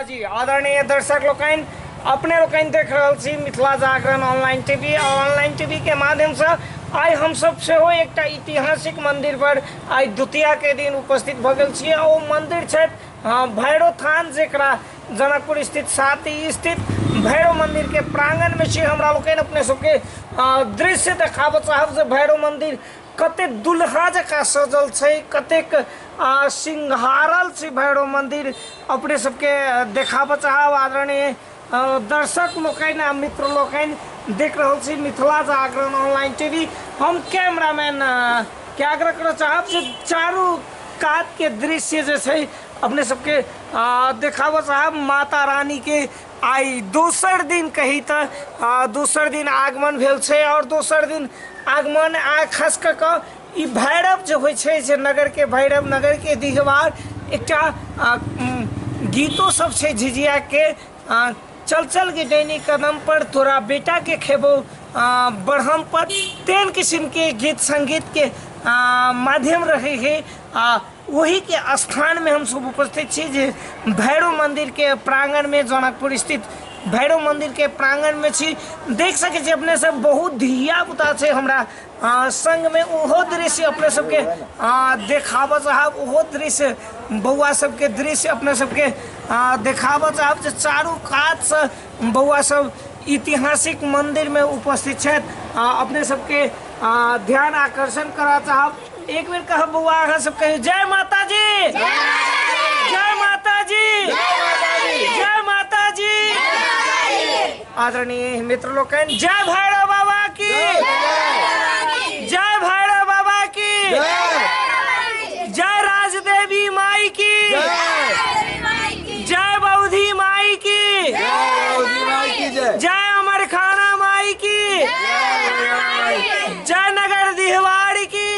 माताजी। आदरणीय दर्शक लोकनि, अपने लोकनि देख रहल छी मिथिला जागरण ऑनलाइन टीवी और ऑनलाइन टीवी के माध्यम से आइ हमसब सेहो एकटा ऐतिहासिक मंदिर पर आइ द्वितीया के दिन उपस्थित भऽ गेल छी। ओ मंदिर छथि भैरव थान, जेकरा जनकपुर स्थित साती स्थित भैरव मंदिर के प्रांगण में छी। हमरा लोकनि अपने सबके दृश्य देखाबऽ चाहब जे भैरव मंदिर कते दुल्हा जकाँ सजल छै, कतेक सिंघारल छै भैरव मंदिर, अपने सबके देखाबऽ चाहब। आदरणीय दर्शक लोकनि आ मित्र लोकनि, देख रहल छी मिथिला जागरण ऑनलाइन टीवी। हम कैमरामैन के आग्रह करऽ चाहब जे चारू कात के दृश्य जे छै अपने सबके देखाबऽ चाहब। माता रानी के आइ दोसर दिन कही तऽ दोसर दिन आगमन भेल छै और दोसर दिन आगमन आ खास कऽ कऽ ई भैरव जे होइ छै, जे नगर के भैरव, नगर के दिघवार, एकटा गीतो सब छै झिझिया के, चल चल के डैनी कदम पर तोरा बेटा के खेबो बढ़म पर, तेन किस्म के गीत संगीत के माध्यम रहे है। आ वही के स्थान में हम सब उपस्थित छी जे भैरव मंदिर के प्रांगण में, जनकपुर स्थित भैरव मंदिर के प्रांगण में छी। देख सकै छी अपने सब बहुत धिया पुता छै हमरा संग में, ओहो दृश्य अपने सबके देखाबऽ चाहब। ओहो दृश्य बौआ सबके दृश्य अपने सबके देखाबऽ चाहब जे चारू कात से बौआ सब ऐतिहासिक मंदिर में उपस्थित छथि। अपने सबके ध्यान आकर्षण करऽ चाहब। एक बेर कहब बौआ, अहाँ सब कहियो जय माता जी, जय माता जी, जय माता जी। आदरणीय मित्र लोकनि, जय भैरव बाबा की जय, भैरव बाबा की जय, राजदेवी माई की जय, बौद्धि माई की जय, अमरखाना माई की जय, नगर दिहवारी की।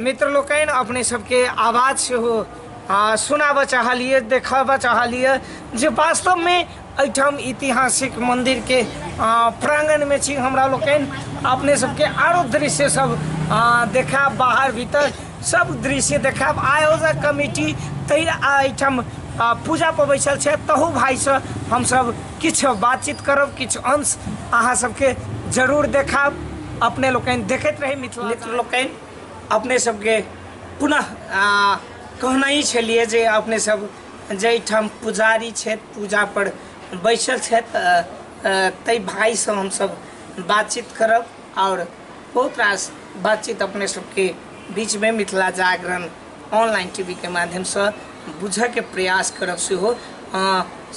मित्र लोकनि, अपने सबके आवाज सेहो सुनाबऽ चाहलियै, देखाबऽ चाहलियै जे वास्तवमे एहिठाम ऐतिहासिक मंदिर के प्रांगण में छी हमरा लोकनि। अपने सबके आरो दृश्य सब देखायब, बाहर भीतर सब दृश्य देखायब। आयोजक कमिटी तै एहिठाम पूजा पर बैसल छै, तहु भाईसँ हमसब किछु बातचीत करब, किछु अंश अहाँ सबके जरूर देखायब। अपने लोकनि देखैत रही मिथिला। मित्र लोकनि, अपने सबके पुनः कहना ही छलियै जे अपने सब जाहिठाम पुजारी छथि, पूजा पर बैसल छथि, ताहि भाईसँ हमसब बातचीत करब और बहुत रास बातचीत अपने सबके बीचमे मिथिला जागरण ऑनलाइन टीवी के माध्यमसँ बुझऽके प्रयास करब सेहो।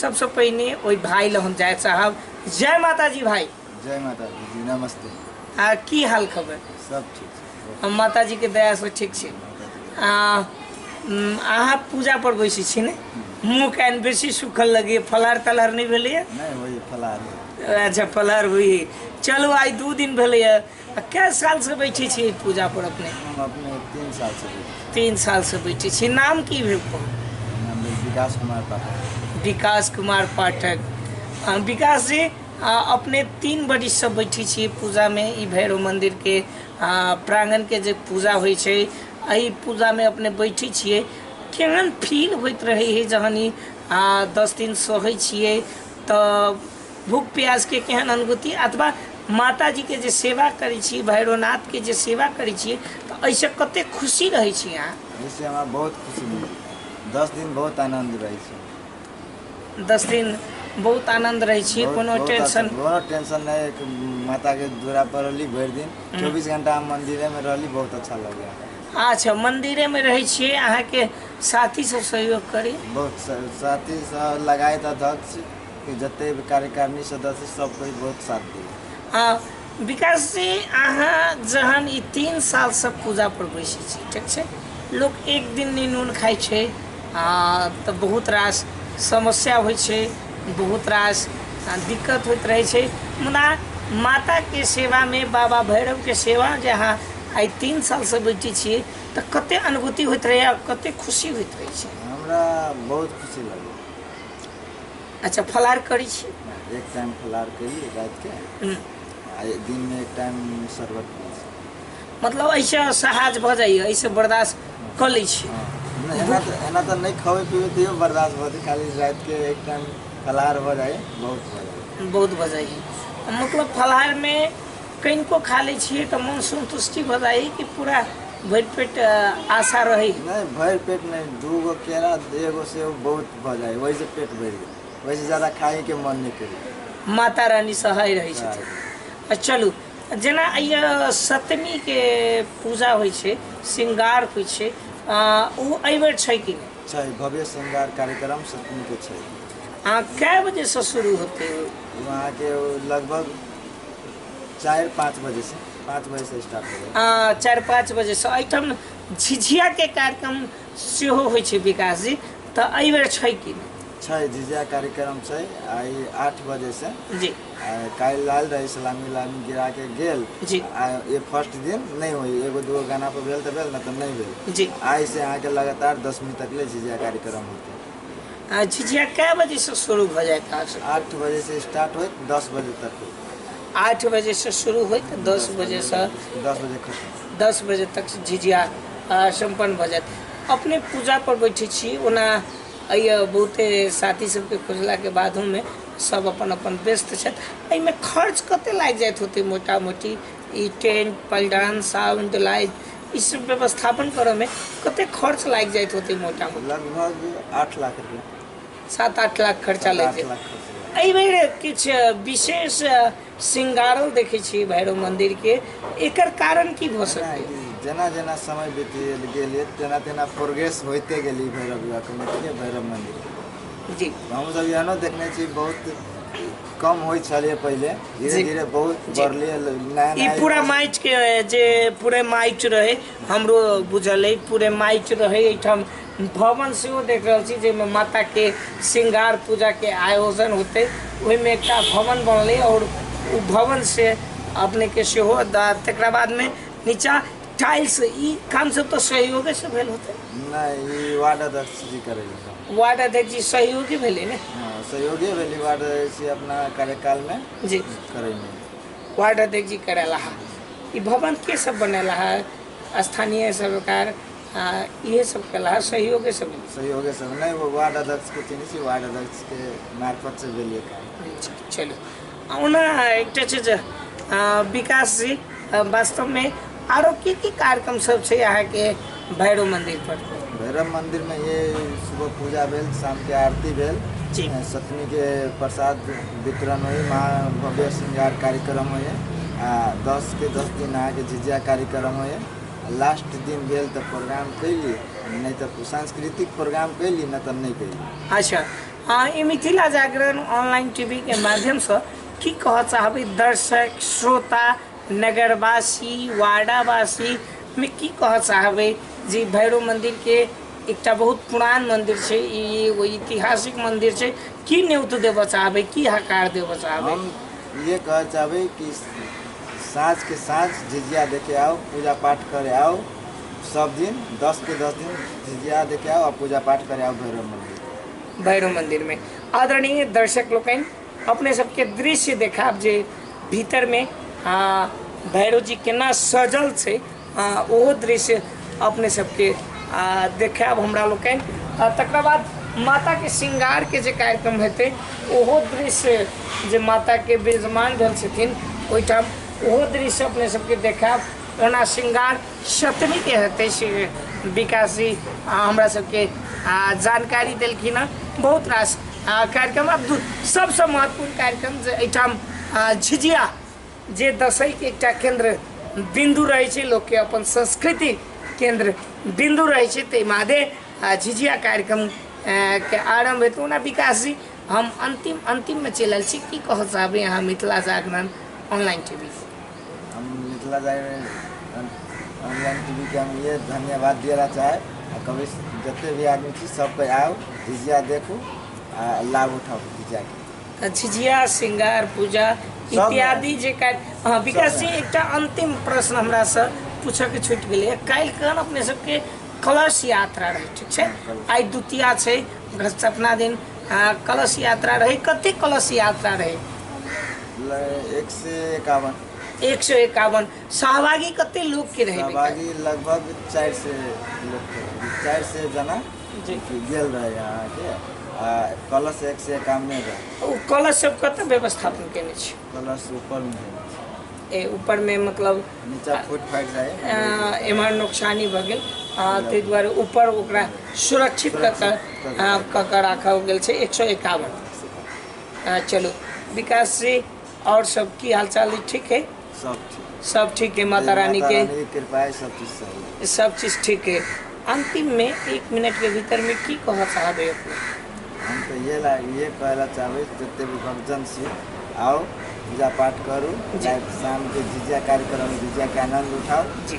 सबसँ पहिने ओहि भाई लग हम जाय चाहब। जय माताजी भाई। जय माता दी जी, नमस्ते। की हाल खबर? सब ठीक छै। हम माताजी के दया से ठीक छै। अहाँ पूजा पर बैसै छी ने? मुँह कान बेसी सुखल लगैए, फलहार तलहार नहि भेलैए? नहि होइए फलहार। अच्छा, फलहार होइए। चलू, आइ 2 दिन भेलैए। कै साल से बैठे छी पूजा पर अपने? हम अपने 3 साल से बैठे छी। 3 साल से बैठे छी। नाम की भेल? नाम भेल विकास कुमार पाठक। विकास कुमार पाठक। विकास जी, अपने 3 बरिस से बैठे छी पूजा में। ई भैरव मंदिर के प्रांगण के जे पूजा होइ छै, एहि पूजा में अपने बैठे छियै, केहन फील होइत रहै है जहन ई 10 दिन सहै छियै तऽ भूख प्यास के केहन अनुभूति, अथवा माताजी के जे सेवा करै छी, भैरवनाथ के जे सेवा करै छी, तऽ एहिसँ कते खुशी रहै छी अहाँ? एहिसँ हमरा बहुत खुशी मिलै। 10 दिन बहुत आनन्द रहै छै। 10 दिन बहुत आनंद रहै छी, कोनो टेंशन? कोनो टेंशन नहीं। माता के दूरा पर रहली भरि दिन, 24 घंटा हम मंदिरे में रहली, बहुत अच्छा लगे। अच्छा, मंदिरे में रहै छियै, अहाँके साथी सब सहयोग करी? बहुत साथी सब लगायत अध्यक्ष के जते भी कार्यकारिणी सदस्य सब कोई बहुत साथ दिए। विकास जी, अहाँ जहन ई 3 साल से पूजा पर बैसै छी, ठीक छै, लोक एक दिन नहि नून खाइ छै तऽ बहुत रास समस्या होइ छै, बहुत रास दिक्कत होइत रहै छै, मुदा माता के सेवा में, बाबा भैरव के सेवा जे अहाँ आइ 3 साल से बैठे छियै तऽ कते अनुभूति होइत रहै आ कते खुशी होइत रहै छै? हमरा बहुत खुशी लगै। अच्छा, फलाहार करै छी? एक टाइम फलाहार करी रात के, आ दिन में एक टाइम शरबत पी छी। मतलब ऐसे सहाज भऽ जाइए, ऐसे बर्दाश्त कऽ लै छी? एना तऽ नहि खबै पीबै तैयो बर्दाश्त भऽ जाइ, खाली रातिके एक टाइम फलाहार भऽ जाइ, बहुत भऽ जाइ, बहुत भऽ जाइ। मतलब फलाहारमे कनिको खा लै छियै तऽ मन संतुष्टि भऽ जाइ कि पूरा भरि पेट आशा रहै? नहि, भरि पेट नहि, 2 गो केरा 1 गो सेब बहुत भऽ जाइ, ओहिसँ पेट भरि गेल, ओहिसँ ज्यादा खाइके मन नहि करी। माता रानी सहाय रहै छथिन। चलू, जेना सप्तमीके पूजा होइ छै, श्रृंगार होइ छै, ओ एहिबेर छै कि नहि? छै, भव्य श्रृंगार कार्यक्रम सप्तमीके छै। कए बजेसँ शुरू होतै? वहाँके लगभग 4-5 बजेसँ, 5 बजेसँ स्टार्ट हो जाइ। 4-5 बजेसँ। एहिठाम झिझियाके कार्यक्रम सेहो होइ छै विकास जी, तऽ एहिबेर छै कि नहि? छै, झिझिया कार्यक्रम छै आइ 8 बजेसँ। जी। काल्हि आयल रही, सलामी उलामी गिरा के गेल जी। आ ये फर्स्ट दिन नहि होइ, 1 2 गाना पर भेल तऽ भेल, नहि तऽ नहि भेल। जी। आइ से अहाँके लगातार 10 तक ले झिझिया कार्यक्रम होते। झिझिया कए बजेसँ शुरू भऽ जायत? 8 बजे से स्टार्ट होइत, 10 बजे तक होइत। 8 बजेसँ शुरू होइत, 10 बजेसँ? 10 बजे खत्म। 10 बजे तक झिझिया सम्पन्न भऽ जायत। अपने पूजा पर बैठे छी, ओना एहि बहुते साथी सबके खोजलाके बादोमे सब अपन अपन व्यस्त छथि। एहिमे खर्च कते लागि जाइत होतै मोटा मोटी? ई टेंट पलडान साउंड लाइट ई सब व्यवस्थापन करऽमे कते खर्च लागि जाइत होतै मोटा मोटी? लगभग 8 लाख रुपया। 7-8 लाख खर्चा लागि 8 जायत। लाख खर्चा। एहिबेर किछु विशेष श्रृंगारल देखै छी भैरव मंदिर के, एकर कारण की भऽ सकैए? जेना जेना समय बीति गेलै तेना तेना प्रोग्रेस होइते गेली भैरव विवाह कमिटी के, भैरव मंदिर के। जी। हमसब एहनो देखने छी, बहुत कम होइ छलै पहिले, धीरे धीरे बहुत बढ़लै। नया ई नया पूरा माटि के जे पूरे माटि रहै, हमरो बुझल अइ, पूरे माटि रहै। एहिठाम भवन सेहो देख रहल छी जाहिमे माताके श्रृंगार पूजाके आयोजन होतै, ओहिमे एकटा भवन बनलै और ओ भवन से अपनेके सेहो तकरा बादमे नीचा टाइल्स, ई काम सब तऽ सहयोगे से भेल होतै? नहि, ई वार्ड अध्यक्ष जी करै। वार्ड अध्यक्ष जी सहयोगी भेलै ने? हाँ, सहयोगी भेली वार्ड अध्यक्ष जी अपना कार्यकालमे जी करैमे। वार्ड अध्यक्ष जी करेला है। ई भवन के सब बनेला है? स्थानीय सरकार इहे सब केला है, सहयोगे सब? सहयोगे सब नहि, वो वार्ड अध्यक्ष के चिन्है छी, वार्ड अध्यक्ष के मार्फत से भेलिए काम। चलू, ओना एकटा चीज विकास जी, वास्तवमे आरो की की कार्यक्रम सब छै अहाँके भैरव मंदिर पर? भैरव मंदिर में ये सुबह पूजा भेल, शाम के आरती भेल जी। सप्तमी के प्रसाद वितरण होइ, महा भव्य श्रृंगार कार्यक्रम होइ, आ 10 के 10 दिन अहाँके झिझिया कार्यक्रम होइ। लास्ट दिन भेल तऽ प्रोग्राम कैली, नहि तऽ सांस्कृतिक प्रोग्राम कैली, नहि तऽ नहि कैली। अच्छा, ई मिथिला जागरण ऑनलाइन टीवी के माध्यमसँ की कहऽ चाहबै दर्शक श्रोता नगरवासी वार्डावासी में की कहऽ चाहबै जे भैरव मंदिर के एकटा बहुत पुरान मंदिर छै, ई एगो ऐतिहासिक मंदिर छै, की न्योत देबऽ चाहबै, की हकार देबऽ चाहबै? हम ये कहऽ चाहबै कि साँझ के साँझ झिझिया देखे आओ, पूजा पाठ करे आओ, सब दिन 10 के 10 दिन झिझिया देखे आओ और पूजा पाठ करे आओ भैरव मंदिर। भैरव मंदिर में आदरणीय दर्शक लोकनि, अपने सबके दृश्य देखाब जे भीतर में भैरव जी केना सजल छै, ओहो दृश्य अपने सबके देखाब हमरा लोकनि। तकरा बाद माता के श्रृंगार के जे कार्यक्रम हेतै ओहो दृश्य, जे माता के विराजमान भेल छथिन ओहिठाम, ओहो दृश्य अपने सबके देखाब। ओना श्रृंगार सप्तमी के हेतै से विकास जी हमरा सबके जानकारी देलखिन हँ। बहुत रास कार्यक्रम। आब सबसँ महत्वपूर्ण कार्यक्रम जे एहिठाम झिझिया जे दसैँ के एकटा केन्द्र बिन्दु रहै छै, लोकके अपन संस्कृति केन्द्र बिन्दु रहै छै, ताहि मादे झिझिया कार्यक्रम के आरम्भ हेतै। ओना विकास जी, हम अंतिम अंतिममे चलि आयल छी, की कहऽ चाहबै अहाँ मिथिला जागरण ऑनलाइन टीवी? हम मिथिला जागरण ऑनलाइन टीवी के हम ये धन्यवाद दिएला चाहे, आ कभी जते भी आदमी छी सबके आओ, झिझिया देखू आ लाभ उठाओ झिझिया के। झिझिया श्रृंगार पूजा इत्यादि जे कार्य। हाँ विकास जी, एकटा अंतिम प्रश्न हमरासँ पूछऽके छूटि गेलै। काल्हि कन अपने सबके कलश यात्रा रहै, ठीक छै? आइ द्वितीया छै, घटस्थापना दिन कलश यात्रा रहै। कते कलश यात्रा रहै? 151। 151। सहभागी कते लोग के रहे? सहभागी लगभग 400 लोग के। 400 जना जी गेल रहे अहाँके। आ कलश 191 रहे। ओ कलश सब कतऽ व्यवस्थापन केने छी? कलश ऊपरमे। ए ऊपरमे मतलब नीचा फूट फाटि जाइ, एम्हर नुकसानी भऽ गेल, ताहि दुआरे ऊपर ओकरा सुरक्षित कऽ कऽ राखल गेल छै 151। चलू विकास जी, और सब की हालचाल है? ठीक है, सब ठीक, सब ठीक है। माता रानी के कृपा है, सब चीज सही है, सब चीज ठीक है। अंतिम में 1 मिनट के भीतर में की कह चाहबे अपने? हम तो ये कहला चाहबे जते भी भक्तजन छी आओ पूजा पाठ करू, शाम के झिझिया कार्यक्रम झिझिया के आनंद उठाओ जी,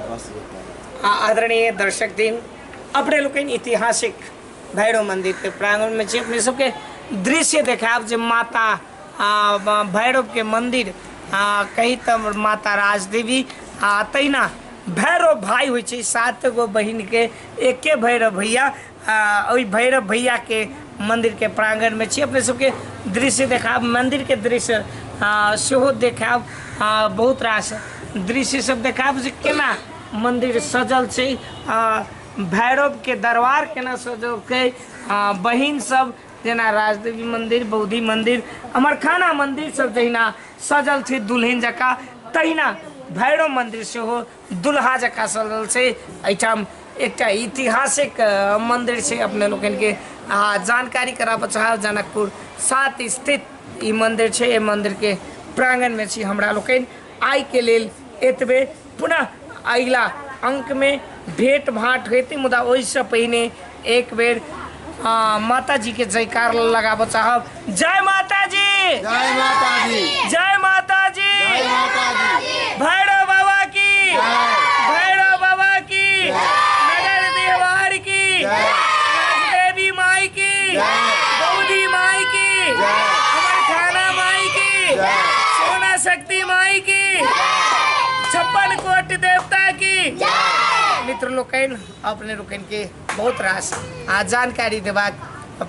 बस ये। आदरणीय दर्शक दिन, अपने लोकनि ऐतिहासिक भैरव मंदिर के प्रांगण में छी। अपने सबके दृश्य देखायब जे माता भैरव के मंदिर कही तऽ माता राजदेवी आ तहिना भैरव भाई होइ छै, 7 गो बहिन के एके भैरव भैया, ओहि भैरव भैया के मंदिर के प्रांगण में छी। अपने सबके दृश्य देखायब, मंदिर के दृश्य सेहो देखायब, बहुत रास दृश्य सब देखायब जे केना मंदिर सजल छै, भैरव के दरबार केना सजल छै, बहिन सब जेना राजदेवी मंदिर, बौद्धि मंदिर, अमरखाना मंदिर सब जहिना सजल छै दुल्हन जकाँ, तहिना भैरव मंदिर सेहो दुल्हा जकाँ सजल छै। एहिठाम एकटा ऐतिहासिक मंदिर छै। अपने लोकनिके जानकारी कराबऽ चाहब, जनकपुर 7 स्थित ई मंदिर छै। एहि मंदिरके प्रांगणमे छी हमरा लोकनि। आइके लेल एतबे, पुनः अगिला अंकमे भेट भाँट हेतै, मुदा ओहिसँ पहिने एक बेर माता जी के जयकार लगाबऽ चाहब। जय माता जी, जय माता जी, जय माता जी, जय माता जी, भैरव बाबा की, भैरव बाबा की, नगर देवार की, देवी माई की, बौद्धि माई की, अमरखाना माई की, सोना शक्ति माई की, 56 कोटि देवता की। मित्र लोकनि, अपने लोकनि के बहुत रास जानकारी देबाक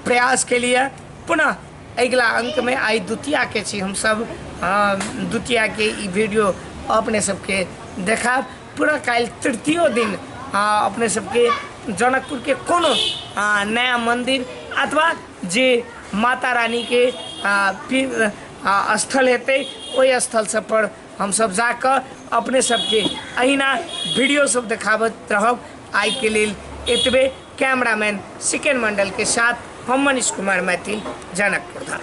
प्रयास के लिए पुनः अगिला अंक में आई द्वितीया के छी हमसब, द्वितीया के ई वीडियो अपने सबके देखाब। पूरा काल्हि तृतीयो दिन अपने सबके जनकपुर के कोनो नया मंदिर अथवा जे माता रानी के स्थल हेतै ओहि स्थल सब पर हमसब जाकऽ अपने सबके अहिना वीडियो सब देखाबैत रहब। आइ के लेल एतबे। कैमरामैन सिकेन मंडल के साथ हम मनीष कुमार मैथिल, जनकपुर धाम।